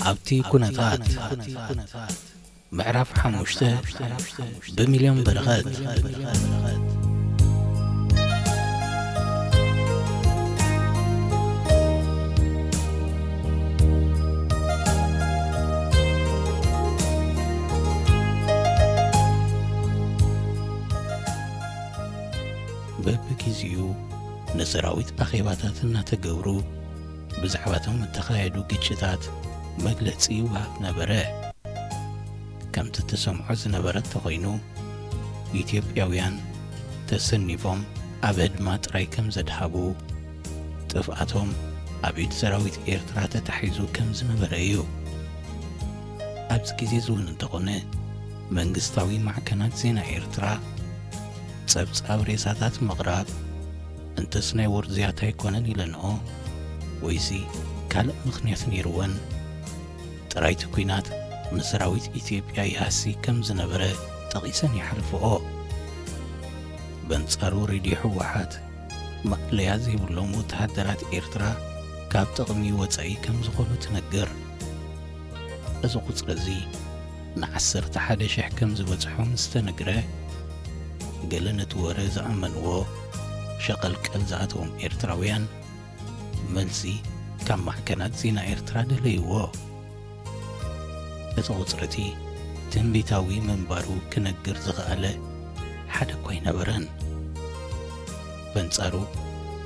ኣብቲ ኩነታት ምዕራፍ ሓሙሽተ ብሚልዮን በረኸት። በብግዜኡ ንሰራዊት ኣኼባታት እናተገብሩ ብዛዕባቶም እተኻየዱ ግጭታት መግለጺ ይወሃብ ነበረ። ከምቲ ተሰምዖ ዝነበረ እንተኾይኑ፣ ኢትዮጵያውያን ተሰኒፎም ኣብ ህድማ ጥራይ ከም ዘድሃቡ፣ ጥፍኣቶም ኣብ ኢድ ሰራዊት ኤርትራ ተታሒዙ ከም ዝነበረ እዩ። ኣብዚ ግዜ እዚ እውን እንተኾነ፣ መንግስታዊ ማዕከናት ዜና ኤርትራ ጸብጻብ ሬሳታት ምቕራብ፣ እንተስ ናይ ወርዝያት ኣይኮነን ኢለንኦ፣ ወይሲ ካልእ ምኽንያት ነይርወን፣ ጥራይ እቲ ኲናት ንሰራዊት ኢትዮጵያ ይሃሲ ከም ዝነበረ ጠቒሰን ይሓልፍኦ። በንጻሩ ሬድዮ ህወሓት ማእለያ ዘይብሎም ወተሃደራት ኤርትራ ካብ ጥቕሚ ወጻኢ ከም ዝኾኑ ትነግር። እዚ ቁጽሪ እዚ ንዓሰርተ ሓደ ሽሕ ከም ዝበጽሖ ምስ ተነግረ፣ ገለ ነቲ ወረ ዝኣመንዎ ሸቐልቀል ዝኣተዎም ኤርትራውያን መልሲ ካብ ማዕከናት ዜና ኤርትራ ደለይዎ። እቲ ቁጽሪ እቲ ትንቢታዊ ምንባሩ ክነግር ዝኸኣለ ሓደ እኳ ኣይነበረን። በንጻሩ፣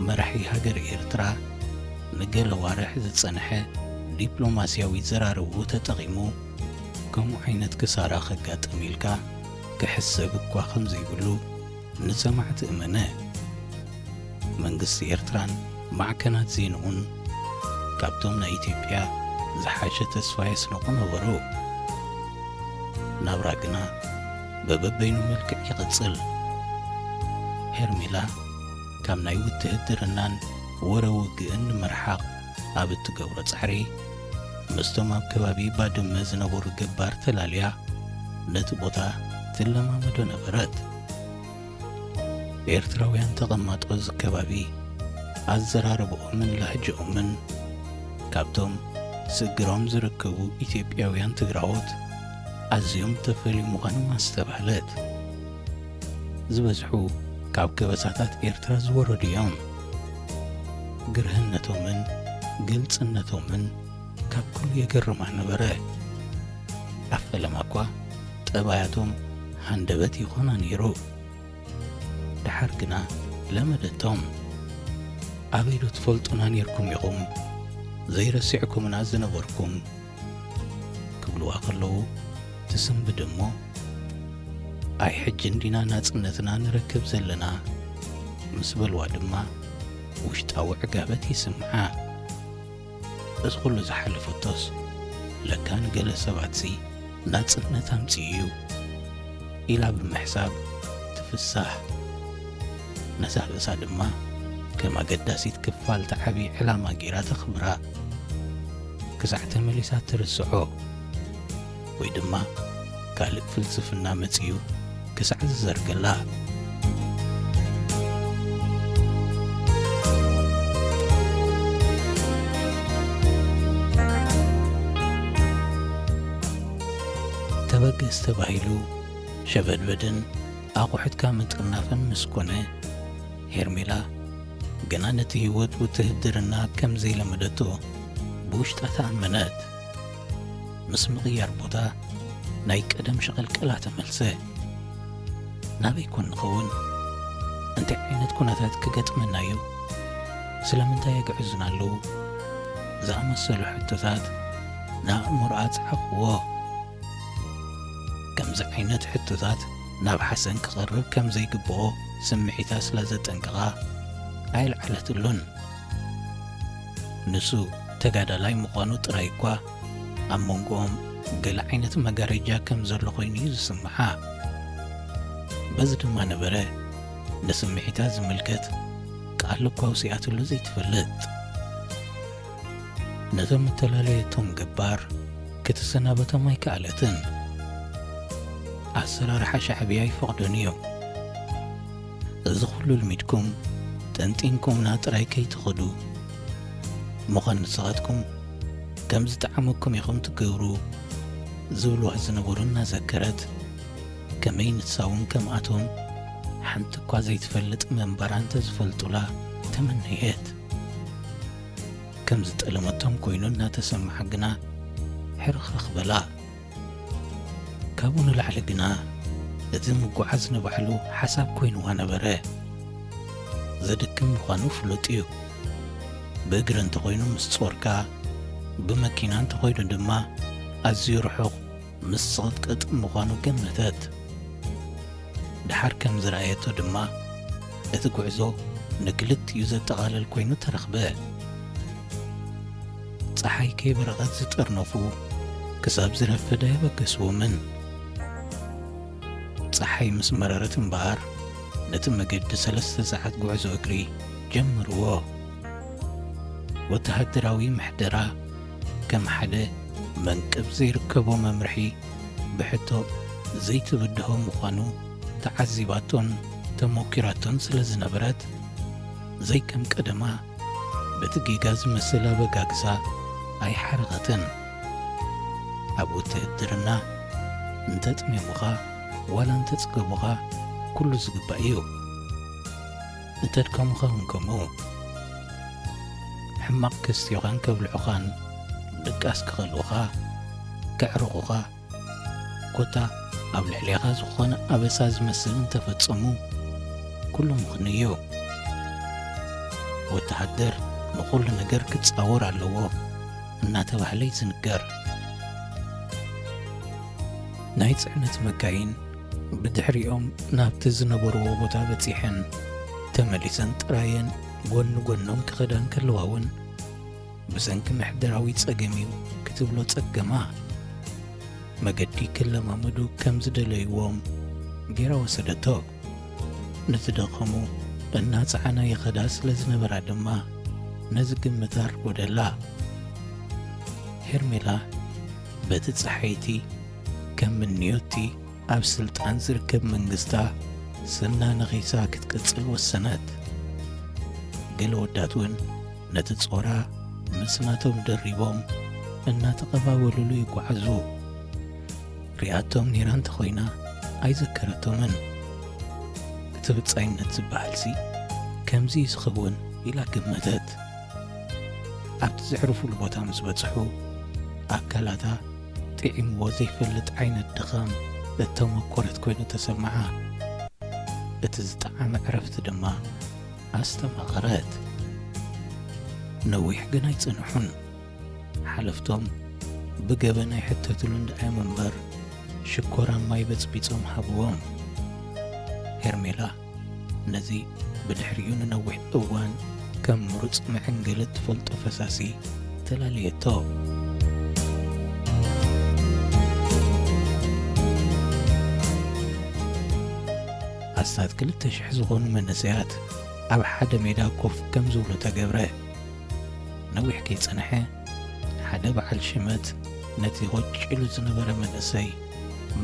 መራሒ ሃገር ኤርትራ ንገለ ዋርሕ ዝጸንሐ ዲፕሎማስያዊ ዘራርብኡ ተጠቒሙ፣ ከምኡ ዓይነት ክሳራ ከጋጥም ኢልካ ክሕሰብ እኳ ከም ዘይብሉ ንሰማዕቲ እመነ። መንግስቲ ኤርትራን ማዕከናት ዜንኡን ካብቶም ናይ ኢትዮጵያ ዝሓሸ ተስፋ የስንቑ ነበሩ። ናብራ ግና በበበይኑ መልክዕ ይቕጽል። ሄርሜላ ካብ ናይ ውትህድርናን ወረ ውግእን ንምርሓቕ ኣብ እትገብሮ ጻዕሪ፣ ምስቶም ኣብ ከባቢ ባድመ ዝነበሩ ገባር ተላልያ ነቲ ቦታ ትለማመዶ ነበረት። ኤርትራውያን ተቐማጦ እዚ ከባቢ ኣዘራርብኦምን ላህጅኦምን ካብቶም ስግሮም ዝርከቡ ኢትዮጵያውያን ትግራዎት ኣዝዮም ተፈልዩ ምዃኖም ኣስተብሃለት። ዝበዝሑ ካብ ከበሳታት ኤርትራ ዝወረዱ እዮም። ግርህነቶምን ግልጽነቶምን ካብ ኩሉ የገርማ ነበረ። ኣብ ፈለማ እኳ ጠባያቶም ሃንደበት ይኾና ነይሩ። ደሓር ግና ለመደቶም። "ኣበይ ዶ ትፈልጡና ነይርኩም ኢኹም? ዘይረሲዕኩምና ዝነበርኩም?" ክብልዋ ከለዉ ትስንብድ እሞ፣ "ኣይ ሕጂ እንዲና ናጽነትና ንረክብ ዘለና?" ምስ በልዋ ድማ ውሽጣዊ ዕጋበት ይስምዓ። እዚ ኩሉ ዝሓለፈቶስ ለካ ንገለ ሰባትሲ ናጽነት ኣምጺኡ እዩ ኢላ ብምሕሳብ ትፍሳህ። ነዛ ርእሳ ድማ ከም ኣገዳሲት ክፋል እቲ ዓቢ ዕላማ ገይራ ተኽብራ። ክሳዕ ተመሊሳ ትርስዖ፣ ወይ ድማ ካልእ ፍልስፍና መጺኡ ክሳዕ ዝዘርገላ። ተበገስ ተባሂሉ ሸበድበድን ኣቑሑትካ ምጥርናፍን ምስ ኮነ፣ ሄርሜላ ግና ነቲ ህይወት ውትህድርና ከም ዘይለመደቶ ብውሽጣ ተኣመነት። ምስ ምቕያር ቦታ ናይ ቀደም ሸቐልቀላ ተመልሰ። ናበይ ኮን ንኸውን? እንታይ ዓይነት ኩነታት ክገጥመና እዩ? ስለምንታይ የግዕዙና ኣለዉ? ዝኣመሰሉ ሕቶታት ንኣእምሮኣ ጸዓቕዎ። ከምዚ ዓይነት ሕቶታት ናብ ሓሰን ክቐርብ ከም ዘይግብኦ ስምዒታ ስለ ዘጠንቀቓ ኣየልዓለትሉን። ንሱ ተጋዳላይ ምዃኑ ጥራይ እኳ ኣብ መንጎኦም ገለ ዓይነት መጋረጃ ከም ዘሎ ኮይኑ እዩ ዝስምዓ። በዚ ድማ ነበረ ንስምዒታ ዝምልከት ቃል እኳ ኣውሲኣትሉ ዘይትፈልጥ። ነቶም እተላለየቶም ገባር ክትሰናበቶም ኣይከኣለትን። ኣሰራርሓ ሻዕብያ ኣይፈቕዶን እዩ። እዚ ኩሉ ልሚድኩም ጠንጢንኩምና ጥራይ ከይትኸዱ። ምዃን ንስኻትኩም ከም ዝጠዓመኩም ኢኹም ትገብሩ ዝብልዋ ዝነበሩ እናዘከረት፣ ከመይ ንሳ እውን ከምኣቶም ሓንቲ እኳ ዘይትፈልጥ ምንባራ እንተዝፈልጡላ ተመነየት። ከም ዝጠለመቶም ኮይኑ እናተሰምዓ ግና ሕርኽርኽ በላ። ካብኡ ንላዕሊ ግና እቲ ምጉዓዝ ንባዕሉ ሓሳብ ኮይንዋ ነበረ። ዘድክም ምዃኑ ፍሉጥ እዩ። ብእግሪ እንተኾይኑ ምስ ጾርካ፣ ብመኪና እንተኾይኑ ድማ ኣዝዩ ርሑቕ ምስ ዝቕጥቅጥ ምዃኑ ገመተት። ደሓር ከም ዝረኣየቶ ድማ እቲ ጉዕዞ ንክልቲኡ ዘጠቓልል ኮይኑ ተረኽበ። ጸሓይ ከይበረቐት ዝጠርነፉ ክሳብ ዝረፈደ ኣየበገስዎምን። ጸሓይ ምስ መረረት እምበኣር ነቲ መገዲ ሰለስተ ሰዓት ጉዕዞ እግሪ ጀመርዎ። ወተሃደራዊ ምሕደራ ከም ሓደ መንቅብ ዘይርከቦ መምርሒ ብሕቶ ዘይትብድሆ ምዃኑ ተዓዚባቶን ተሞኪራቶን ስለ ዝነበረት፣ ዘይከም ቀደማ በቲ ጌጋ ዝመስል ኣበጋግሳ ኣይሓረቐትን። ኣብ ውትህድርና እንተጥሜሙኻ ዋላ እንተጽገቡኻ ኩሉ ዝግባእ እዩ። እንተድከሙኻ እውን ከምኡ። ሕማቕ ከስትዩኻን ከብልዑኻን ድቃስ ክኸልኡኻ፣ ከዕርቑኻ፣ ኮታ ኣብ ልዕሌኻ ዝኾነ ኣበሳ ዝመስል እንተፈጸሙ ኩሉ ምኽኑ እዩ። ወተሃደር ንኹሉ ነገር ክጻወር ኣለዎ እናተባህለ እዩ ዝንገር። ናይ ጽዕነት መካይን ብድሕሪኦም ናብቲ ዝነበርዎ ቦታ በጺሐን ተመሊሰን ጥራየን ጎኒ ጎኖም ክኸዳ እንከለዋ እውን ብሰንኪ ምሕደራዊ ጸገም እዩ ክትብሎ ጸገማ። መገዲ ክለማመዱ ከም ዝደለይዎም ጌራ ወሰደቶ። ንዝደኸሙ እናጸዓና ይኸዳ ስለ ዝነበራ ድማ ነዚ ግምት ኣርጎደላ። ሄርሜላ በቲ ጸሓይቲ ከም ምንዮቲ ኣብ ስልጣን ዝርከብ መንግስታ ስና ነኺሳ ክትቅጽል ወሰነት። ገለ ወዳት እውን ነቲ ጾራ ምስ ናቶም ደሪቦም እናተቐባበሉሉ ይጓዓዙ። ሪኣቶም ኔራ እንተኾይና ኣይዘከረቶምን። እቲ ብጻይነት ዝበሃልሲ ከምዚ እዩ ዝኸውን ኢላ ገመተት። ኣብቲ ዘዕርፉሉ ቦታ ምስ በጽሑ ኣካላታ ጥዒምዎ ዘይፈልጥ ዓይነት ድኻም እተመኮረት ኮይኑ ተሰምዓ። እቲ ዝጠዓመ ዕረፍቲ ድማ ኣስተማቐረት። ነዊሕ ግን ኣይጸንሑን። ሓለፍቶም ብገበን ኣይሕተትሉን ደኣዮም እምበር ሽኮር ኣብ ማይ በጽቢጾም ሃብዎም። ሄርሜላ ነዚ ብድሕሪኡ ንነዊሕ እዋን ከም ምሩጽ መዐንገሊ እትፈልጦ ፈሳሲ ተላለየቶ። ኣስታት ክልተ ሽሕ ዝኾኑ መንእሰያት ኣብ ሓደ ሜዳ ኮፍ ከም ዝብሉ ተገብረ። ነዊሕ ከይጸንሐ፣ ሓደ በዓል ሽመት ነቲ ኾጭ ኢሉ ዝነበረ መንእሰይ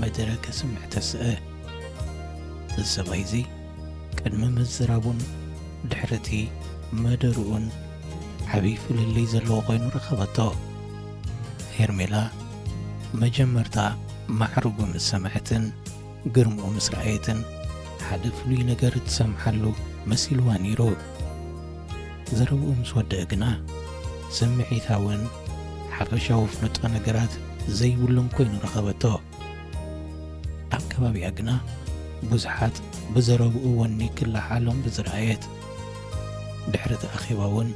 መደረ ከስምዕ ተስአ። እዚ ሰብኣይ እዚ ቅድሚ ምዝራቡን ድሕሪቲ መደርኡን ዓብዪ ፍልልይ ዘለዎ ኮይኑ ረኸበቶ። ሄርሜላ መጀመርታ ማዕርጉ ምስ ሰምዐትን ግርምኡ ምስ ረኣየትን ሓደ ፍሉይ ነገር እትሰምዓሉ መሲልዋ ነይሩ። ዘረብኡ ምስ ወደአ ግና ስምዒታውን ሓፈሻዊ ፍልጦ ነገራት ዘይብሉን ኮይኑ ረኸበቶ። ኣብ ከባቢኣ ግና ብዙሓት ብዘረብኡ ወኒ ክለዓሎም ብዝረኣየት፣ ድሕሪ እቲ ኣኼባ እውን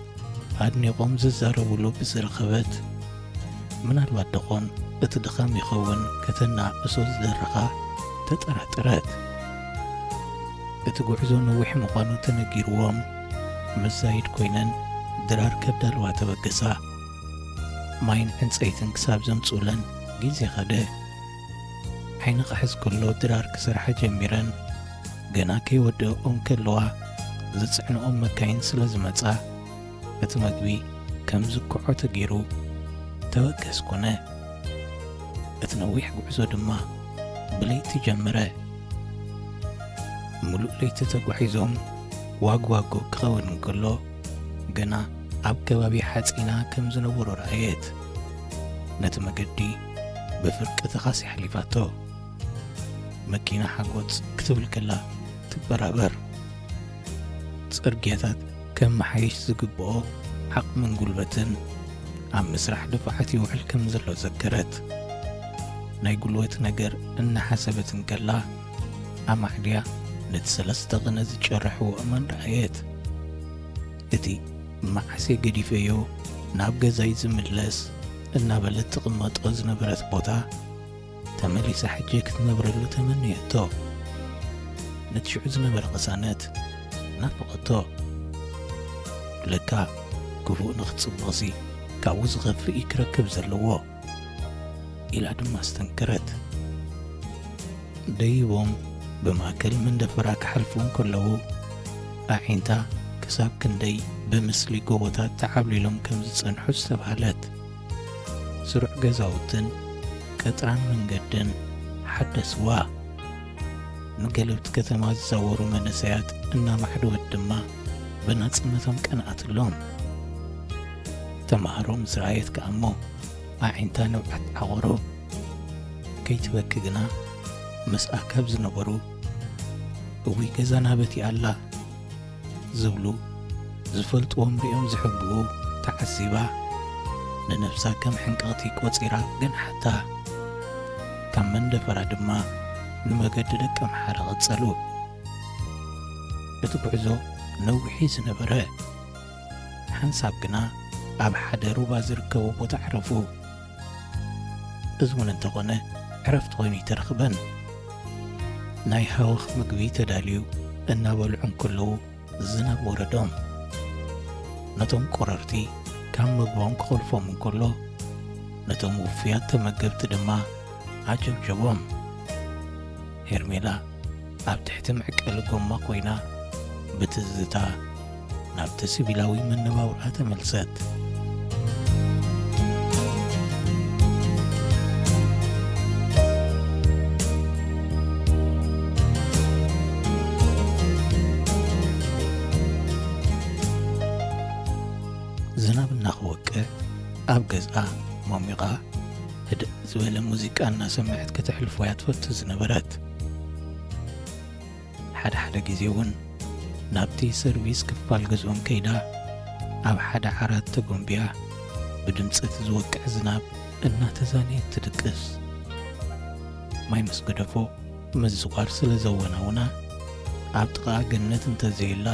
ኣድኒቖም ዝዛረብሉ ብዝረኸበት፣ ምናልባት ደኾን እቲ ድኻም ይኸውን ከተናእሶ ዝደረኻ ተጠራጠረት። እቲ ጉዕዞ ነዊሕ ምዃኑ ተነጊርዎም፣ ምስ ዛይድ ኮይነን ድራር ከዳልዋ ተበገሳ። ማይን ዕንጸይትን ክሳብ ዘምጽኡለን ግዜ ኸደ። ዓይኒ ክሕዝ ከሎ ድራር ክሰርሓ ጀሚረን። ገና ከይወደኦ እንከለዋ ዝጽዕንኦም መካይን ስለ ዝመጻ፣ እቲ መግቢ ከም ዝክዖ ተገይሩ ተበገስ ኮነ። እቲ ነዊሕ ጉዕዞ ድማ ብለይቲ ጀመረ። ምሉእ ለይቲ ተጓዒዞም ዋግ ዋጎ ክኸውን እንከሎ፣ ገና ኣብ ከባቢ ሓጺና ከም ዝነበሩ ረኣየት። ነቲ መገዲ ብፍርቂ ተኻሲ ሓሊፋቶ። መኪና ሓጎጽ ክትብል ከላ ትበራበር። ጽርግያታት ከመሓይሽ ዝግብኦ ዓቕምን ጉልበትን ኣብ ምስራሕ ድፋዓት ይውዕል ከም ዘሎ ዘከረት። ናይ ጉልበት ነገር እናሓሰበት እንከላ፣ ኣማዕድያ ነቲ ሰለስተ ቅነ ዝጨረሕዎ እማን ረኣየት። እቲ መዓሴ ገዲፈዮ ናብ ገዛይ ዝምለስ እናበለት ትቕመጦ ዝነበረት ቦታ ተመሊሳ ሕጂ ክትነብረሉ ተመነየቶ። ነቲ ሽዑ ዝነበረ ቅሳነት ናፈቐቶ። ለካ ክፉእ ንኽጽብቕሲ ካብኡ ዝኸፍእ እዩ ክረክብ ዘለዎ ኢላ ድማ ኣስተንከረት። ደይቦም ብማእከል መንደፈራ ክሓልፉ እንከለዉ፣ ኣዒንታ ክሳብ ክንደይ ብምስሊ ጎቦታት ተዓብሊሎም ከም ዝጸንሑ ዝተብሃለት። ስሩዕ ገዛውትን ቀጥራን መንገድን ሓደስዋ። ንገለብቲ ከተማ ዝዛወሩ መንእሰያት እናማዕደወት ድማ ብናጽነቶም ቀንኣትሎም። ተማሃሮ ምስ ረኣየት ከኣ እሞ ኣዒንታ ንብዓት ዓቖሩ። ከይትበኪ ግና ምስኣ ካብ ዝነበሩ፣ "እውይ ገዛና በቲ ኣላ" ዝብሉ ዝፈልጥዎም ሪኦም ዝሕብኡ ተዓዚባ፣ ንነብሳ ከም ሕንቅቕቲ ቆጺራ ገንሓታ። ካብ መንደፈራ ድማ ንመገዲ ደቀምሓረ ቀጸሉ። እቲ ጉዕዞ ነዊሕ እዩ ዝነበረ። ሓንሳብ ግና ኣብ ሓደ ሩባ ዝርከቦ ቦታ ኣዕረፉ። እዚ እውን እንተኾነ ዕረፍቲ ኮይኑ ኣይተረኽበን። ናይ ሃወኽ ምግቢ ተዳልዩ እናበልዑ እንከለዉ ዝናብ ወረዶም። ነቶም ቆረርቲ ካብ ምግቦም ክኸልፎም እንከሎ፣ ነቶም ውፉያት ተመገብቲ ድማ ዓጀብጀቦም። ሄርሜላ ኣብ ትሕቲ መዕቀሊ ጎማ ኮይና ብትዝታ ናብቲ ሲቪላዊ መነባብሮኣ ተመልሰት። ዝናብ እናኸወቀ ኣብ ገዝኣ ሞሚቓ ህድእ ዝበለ ሙዚቃ እናሰምዐት ከተሕልፎ እያ ትፈቱ ዝነበረት። ሓደ ሓደ ግዜ እውን ናብቲ ሰርቪስ ክፋል ገዝኦም ከይዳ ኣብ ሓደ ዓራት ተጎንቢያ ብድምፂ እቲ ዝወቅዕ ዝናብ እናተዛነየት ትድቅስ። ማይ ምስ ገደፎ ምዝዋር ስለ ዘወናውና ኣብ ጥቓ ገነት እንተዘየላ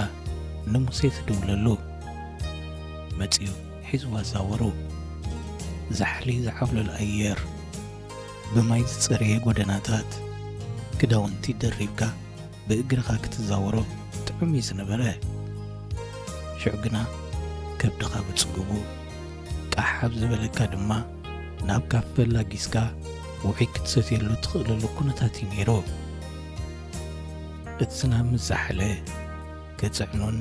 ንሙሴ ትድውለሉ። መፂኡ ሒዝዋ ዛወሩ። ዛሕሊ ዝዓብለሎ ኣየር፣ ብማይ ዝፀረየ ጎደናታት፣ ክዳውንቲ ደሪብካ ብእግርኻ ክትዛወሮ ጥዑም እዩ ዝነበረ። ሽዑ ግና ከብድኻ ብጽጉቡ ቃሕ ኣብ ዝበለካ ድማ ናብ ካፈ ላጊስካ ውዑይ ክትሰትየሉ ትኽእለሉ ኩነታት እዩ ነይሩ። እቲ ዝናብ ምስ ዛሓለ ክጽዕኑን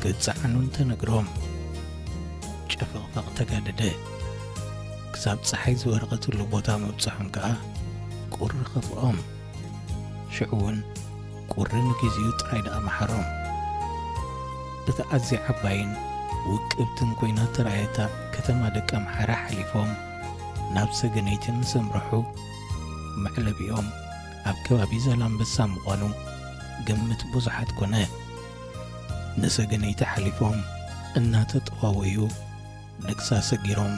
ክጸዓኑን ተነግሮም። ጨፈቕፈቕ ተጋደደ። ክሳብ ጸሓይ ዝወረቐትሉ ቦታ ምብጽሖም ከኣ ቁሪ ከፍኦም። ሽዑ እውን ቁሪ ንግዜኡ ጥራይ ደኣ መሓሮም። እታ ኣዝያ ዓባይን ውቅብትን ኮይና ተራእየታ ከተማ ደቀምሓረ ሓሊፎም ናብ ሰገነይቲ ምስ ኣምርሑ፣ መዕለቢኦም ኣብ ከባቢ ዛላምበሳ ምዃኑ ግምት ብዙሓት ኮነ። ንሰገነይቲ ሓሊፎም እናተጠዋወዩ ንግሳ ሰጊሮም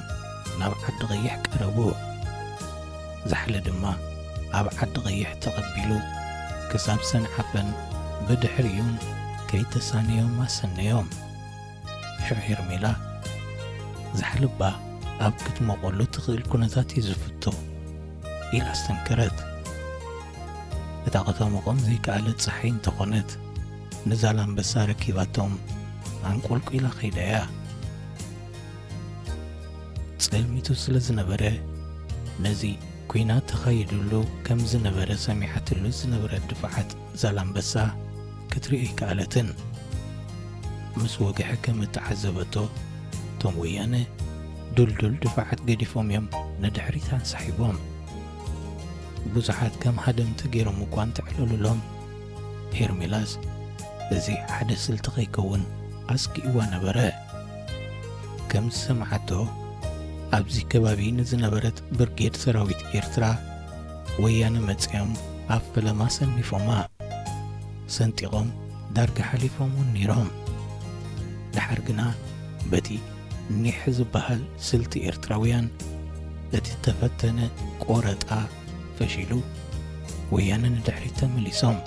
ናብ ዓዲ ቀይሕ ቀረቡ። ዛሕሊ ድማ ኣብ ዓዲ ቀይሕ ተቐቢሉ ክሳብ ሰንዓፈን ብድሕሪኡን ከይተሳነዮም ኣሰነዮም። ሽዑ ሄርሜላ ዛሕሊ እባ ኣብ ክትሞቐሉ ትኽእል ኩነታት እዩ ዝፍቶ ኢላ ኣስተንከረት። እታ ከተሞቖም ዘይከኣለት ጸሓይ እንተኾነት ንዛላምበሳ ረኪባቶም ኣንቆልቂላ ከይዳ እያ። ጸልሚቱ ስለ ዝነበረ፣ ነዚ ኲናት ተኻይድሉ ከም ዝነበረ ሰሚዓትሉ ዝነበረት ድፋዓት ዛላምበሳ ክትርኢ ኣይከኣለትን። ምስ ወግሐ ከም እተዓዘበቶ፣ እቶም ወያነ ድልዱል ድፋዓት ገዲፎም እዮም ንድሕሪት ኣንሳሒቦም። ብዙሓት ከም ሃደምቲ ገይሮም እኳ እንተዕለሉሎም፣ ሄርሜላስ እዚ ሓደ ስልቲ ከይከውን ኣስጊእዋ ነበረ። ከም ዝሰምዓቶ፣ ኣብዚ ከባቢ ንዝነበረት ብርጌድ ሰራዊት ኤርትራ ወያነ መጺኦም ኣብ ፈለማ ሰኒፎማ። ሰንጢቖም ዳርጋ ሓሊፎም እውን ነይሮም። ደሓር ግና በቲ ኒሕ ዝበሃል ስልቲ ኤርትራውያን እቲ ተፈተነ ቆረጣ ፈሺሉ ወያነ ንድሕሪት ተመሊሶም።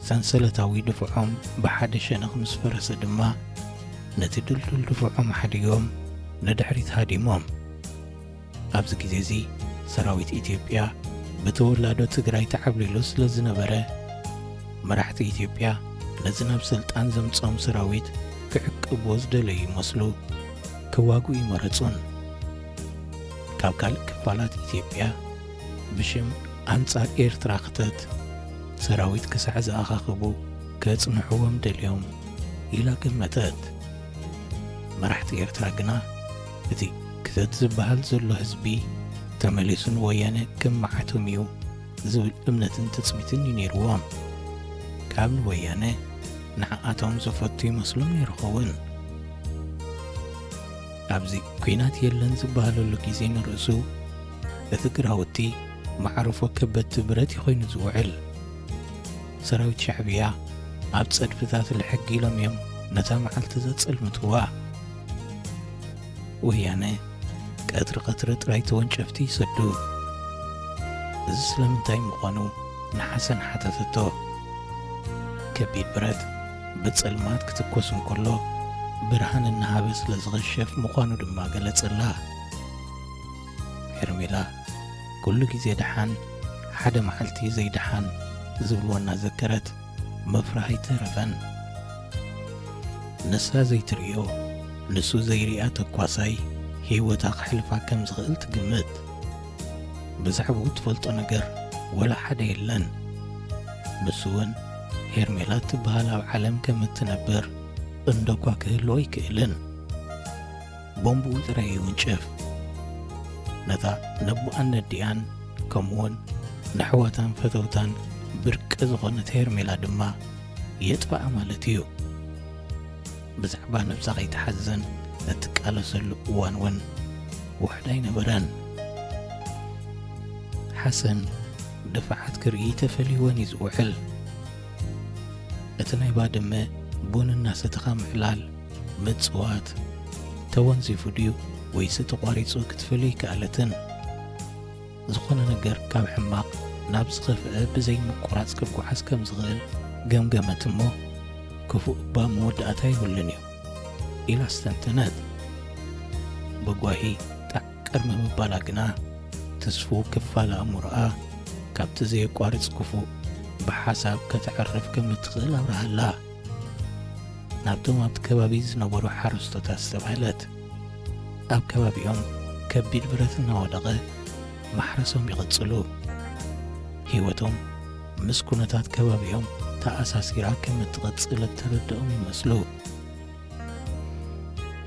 ሰንሰለታዊ ድፍዖም ብሓደ ሸነኽ ምስ ፈረሰ ድማ ነቲ ድልዱል ድፍዖም ሓዲጎም ንድሕሪት ሃዲሞም። ኣብዚ ግዜ እዚ ሰራዊት ኢትዮጵያ ብተወላዶ ትግራይ ተዓብሊሉ ስለ ዝነበረ፣ መራሕቲ ኢትዮጵያ ነዚ ናብ ስልጣን ዘምጾም ሰራዊት ክዕቅብዎ ዝደለዩ ይመስሉ፣ ክዋግኡ ይመረጹን። ካብ ካልእ ክፋላት ኢትዮጵያ ብሽም ኣንጻር ኤርትራ ክተት ሰራዊት ክሳዕ ዝኣኻኽቡ ከጽንሕዎም ደልዮም ኢላ ገመተት። መራሕቲ ኤርትራ ግና እቲ ክተት ዝበሃል ዘሎ ህዝቢ ተመሊሱ ንወያነ ክመዓቶም እዩ ዝብል እምነትን ትጽቢትን እዩ ነይርዎም። ካብ ንወያነ ንዓኣቶም ዝፈቱ ይመስሎም ነይሩ ኸውን። ኣብዚ ኲናት የለን ዝበሃለሉ ግዜ ንርእሱ እቲ ግራውቲ መዓርፎ ከበድቲ ብረት እዩ ኮይኑ ዝውዕል። ሰራዊት ሻዕብያ ኣብ ጸድፍታት ልሕግ ኢሎም እዮም ነታ መዓልቲ ዘጸልምትዋ። ወያነ ቀትሪ ቀትሪ ጥራይ ተወንጨፍቲ ይሰዱ። እዚ ስለምንታይ ምዃኑ ንሓሰን ሓተተቶ። ከቢድ ብረት ብጸልማት ክትኮስ እንከሎ ብርሃን እናሃበ ስለ ዝኸሸፍ ምዃኑ ድማ ገለጸላ። ሄርሜላ ኩሉ ግዜ ደሓን፣ ሓደ መዓልቲ ዘይደሓን ዝብልዎ እናዘከረት ምፍራህ ኣይተረፈን። ንሳ ዘይትርእዮ፣ ንሱ ዘይሪኣ ተኳሳይ ህይወታ ከሕልፋ ከም ዝኽእል ትግምት። ብዛዕባኡ ትፈልጦ ነገር ወላ ሓደ የለን። ንሱ እውን ሄርሜላ ትበሃል ኣብ ዓለም ከም እትነብር እንዶ እኳ ክህልዎ ኣይክእልን። ቦምብኡ ጥራይ ይውንጨፍ። ነታ ነቦኣን ነዲኣን ከምኡውን ንኣሕዋታን ፈተውታን ብርቂ ዝኾነት ሄርሜላ ድማ የጥፍኣ ማለት እዩ። ብዛዕባ ነብሳ ከይትሓዝን እትቃለሰሉ እዋን እውን ውሑድ ኣይነበረን። ሓሰን ድፋዓት ክርኢ ተፈልይወን እዩ ዝውዕል። እቲ ናይ ባድመ ቡን እናሰተኻ ምዕላል፣ ምጽዋት፣ ተወንዚፉ ድዩ ወይስ ተቋሪጹ ክትፈልዮ ኣይከኣለትን። ዝኾነ ነገር ካብ ሕማቕ ናብ ዝኸፍአ ብዘይ ምቁራጽ ክጓዓዝ ከም ዝኽእል ገምገመት እሞ፣ ክፉእ እባ መወዳእታ የብሉን እዩ ኢላ ኣስተንተነት። ብጓሂ ጣዕ ቅድሚ ምባላ ግና፣ ተስፍኡ ክፋል ኣእምሮኣ ካብቲ ዘየቋርጽ ክፉእ ብሓሳብ ከተዕርፍ ከም እትኽእል ኣብርሃላ። ናብቶም ኣብቲ ከባቢ ዝነበሩ ሓረስቶት ኣስተብሃለት። ኣብ ከባቢኦም ከቢድ ብረት እናወደቐ ማሕረሶም ይቕጽሉ። ህይወቶም ምስ ኩነታት ከባቢኦም ተኣሳሲራ ከም እትቕጽል እተረድኦም ይመስሉ።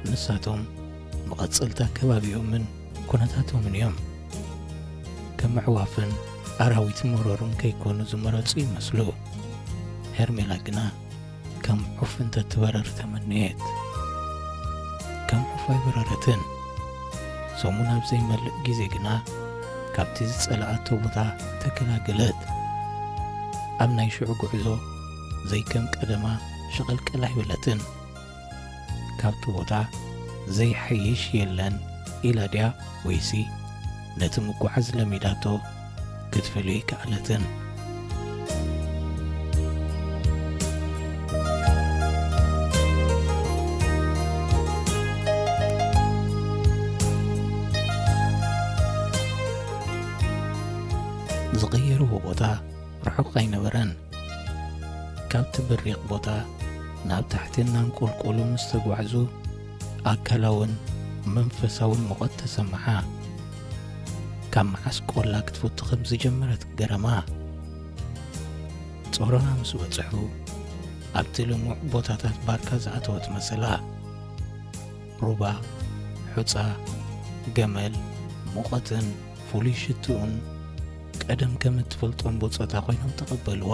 ንሳቶም መቐጸልታ ከባቢኦምን ኩነታቶምን እዮም። ከም ኣዕዋፍን ኣራዊት መሮርም ከይኮኑ ዝመረጹ ይመስሉ። ሄርሜላ ግና ከም ዑፍ እንተትበረር ተመነየት። ከም ዑፍ ኣይበረረትን። ሰሙን ኣብ ዘይመልእ ግዜ ግና ካብቲ ዝጸልኣቶ ቦታ ተገላገለት። ኣብ ናይ ሽዑ ጉዕዞ ዘይከም ቀደማ ሸቐልቀል ኣይበለትን። ካብቲ ቦታ ዘይሓይሽ የለን ኢላ ድያ ወይሲ ነቲ ምጉዓዝ ለሚዳቶ ክትፈልዮ ኣይከኣለትን። ዝቐየርዎ ቦታ ርሑቕ ኣይነበረን። ካብቲ ብሪቕ ቦታ ናብ ታሕቲ እናንቆልቆሉ ምስ ተጓዕዙ፣ ኣካላውን መንፈሳውን ሙቐት ተሰምዓ። ካብ መዓስ ቆላ ክትፈቱ ከም ዝጀመረት ገረማ። ጾሮና ምስ በጽሑ፣ ኣብቲ ልሙዕ ቦታታት ባርካ ዝኣተወት መሰላ። ሩባ፣ ሑጻ፣ ገመል፣ ሙቐትን ፍሉይ ሽትኡን ቀደም ከም እትፈልጦም ብጾታ ኮይኖም ተቐበልዋ።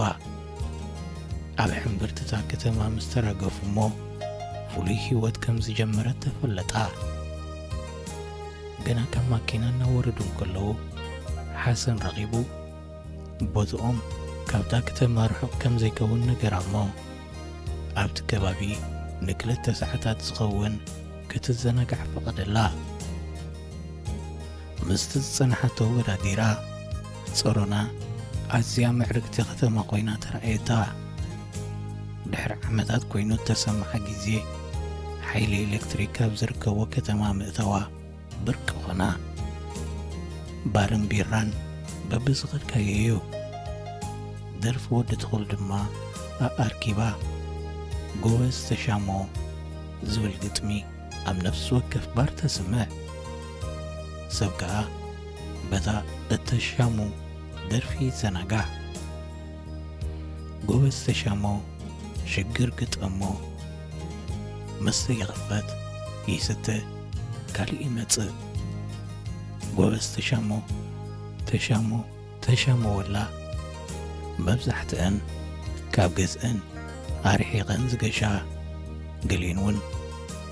ኣብ ሕምብርትታ ከተማ ምስ ተራገፉ እሞ፣ ፍሉይ ህይወት ከም ዝጀመረት ተፈለጣ። ገና ካብ ማኪና እናወረዱ እንከለዉ፣ ሓሰን ረኺቡ፣ ቦትኦም ካብታ ከተማ ርሑቕ ከም ዘይከውን ነገራ እሞ፣ ኣብቲ ከባቢ ንክልተ ሰዓታት ዝኸውን ክትዘናጋዕ ፈቐደላ። ምስቲ ዝጸንሓቶ ወዳዲራ፣ ጸሮና ኣዝያ ምዕርግቲ ከተማ ኮይና ተራእየታ። ድሕሪ ዓመታት ኮይኑ እተሰምዓ ግዜ፣ ሓይሊ ኤሌክትሪክ ካብ ዝርከቦ ከተማ ምእታዋ ብርቂ ኾና። ባርን ቢራን በብዝኸድካዮ እዩ። ደርፊ ወዲ ትኹል ድማ ኣኣርኪባ። ጎበዝ ተሻሞ ዝብል ግጥሚ ኣብ ነፍሲ ወከፍ ባር ተስምዕ። ሰብ ከኣ በታ እተሻሙ ደርፊ ይዘናጋዕ። ጎበዝ ተሻሞ ሽግር ግጠሞ። መስተ ይኽፈት፣ ይስተ፣ ካልእ ይመጽእ። ጎበዝ ተሻሞ፣ ተሻሞ፣ ተሻሞ ወላ። መብዛሕትአን ካብ ገዝአን ኣርሒቐን ዝገሻ፣ ገሊአን እውን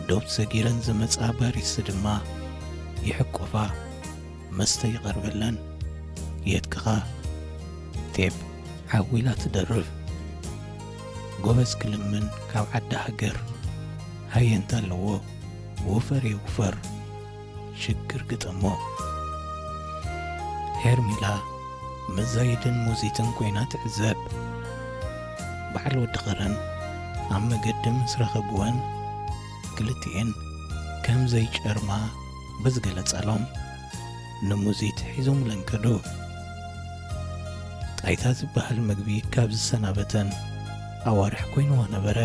ዶብ ሰጊረን ዝመጻ ባሪስት ድማ ይሕቆፋ፣ መስተ ይቐርበለን። የትክኻ ቴፕ ዓዊላ ትደርፍ። ጎበዝ ክልምን ካብ ዓዲ ሃገር ሃየንታ ኣለዎ። ውፈር የውፈር፣ ሽግር ግጠሞ። ሄርሜላ መዛይድን ሙዚትን ኮይና ትዕዘብ። በዓል ወዲ ኸረን ኣብ መገዲ ምስ ረኸብወን፣ ክልቲኤን ከም ዘይጨርማ ብዝገለጻሎም፣ ንሙዚት ሒዞምለን ከዱ። ጣይታ ዝበሃል ምግቢ ካብ ዝሰናበተን ኣዋርሕ ኮይንዋ ነበረ።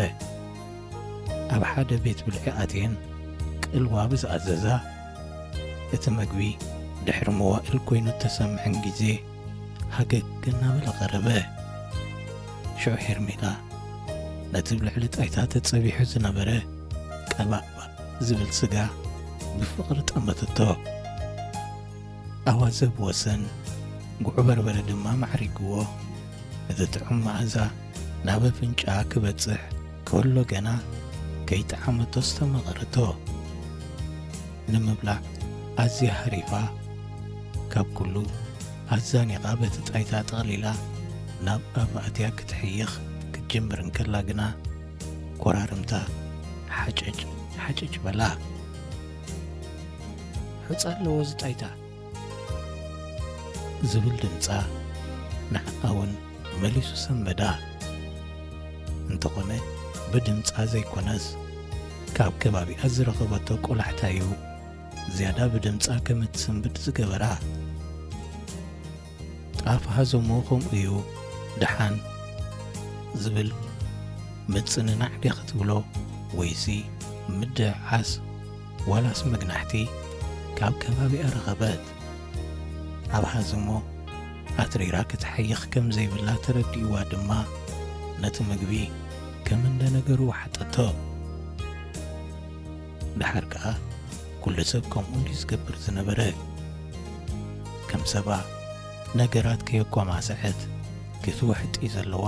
ኣብ ሓደ ቤት ብልዒ ኣትየን ቅልዋ ብዝኣዘዛ፣ እቲ ምግቢ ድሕሪ መዋእል ኮይኑ እተሰምዐን ግዜ፣ ሃገግ እናበለ ቀረበ። ሽዑ ሄርሜላ ነቲ ብልዕሊ ጣይታ ተጸቢሑ ዝነበረ ቀባእባእ ዝብል ስጋ ብፍቕሪ ጠመተቶ። ኣዋዘ ብወሰን፣ ጉዕ በርበረ ድማ ማዕሪግዎ። እቲ ጥዑም መኣዛ ናብ ኣፍንጫኣ ክበጽሕ ከሎ ገና ከይጠዓመቶ ኣስተማቐረቶ። ንምብላዕ ኣዝያ ሃሪፋ፣ ካብ ኩሉ ኣዛኒቓ በቲ ጣይታ ጠቕሊላ ናብ ኣፍ ኣትያ ክትሕይኽ ክትጅምር እንከላ ግና፣ ኮራርምታ ሓጨጭ ሓጨጭ በላ። "ሑጻ ኣለዎ እዚ ጣይታ" ዝብል ድምጻ ንዓኣ እውን መሊሱ ሰመዳ። እንተኾነ ብድምጻ ዘይኮነስ፣ ካብ ከባቢኣ ዝረኸበቶ ቆላሕታ እዩ ዝያዳ ብድምጻ ከም እትስንብድ ዝገበራ። ጣፍ ሃዞሞ ከምኡ እዩ ደሓን ዝብል ምጽንናዕ ድያ ክትብሎ፣ ወይሲ ምድዕዓስ ዋላስ መግናሕቲ ካብ ከባቢኣ ረኸበት? ኣብ ሃዞሞ ኣትሪራ ክትሓይኽ ከም ዘይብላ ተረዲእዋ ድማ ነቲ ምግቢ ከም እንደ ነገሩ ወሓጠቶ። ደሓር ከኣ ኩሉ ሰብ ከምኡ እንድዩ ዝገብር ዝነበረ። ከም ሰባ ነገራት ከየኳማሰዐት ክትውሕጥ እዩ ዘለዋ።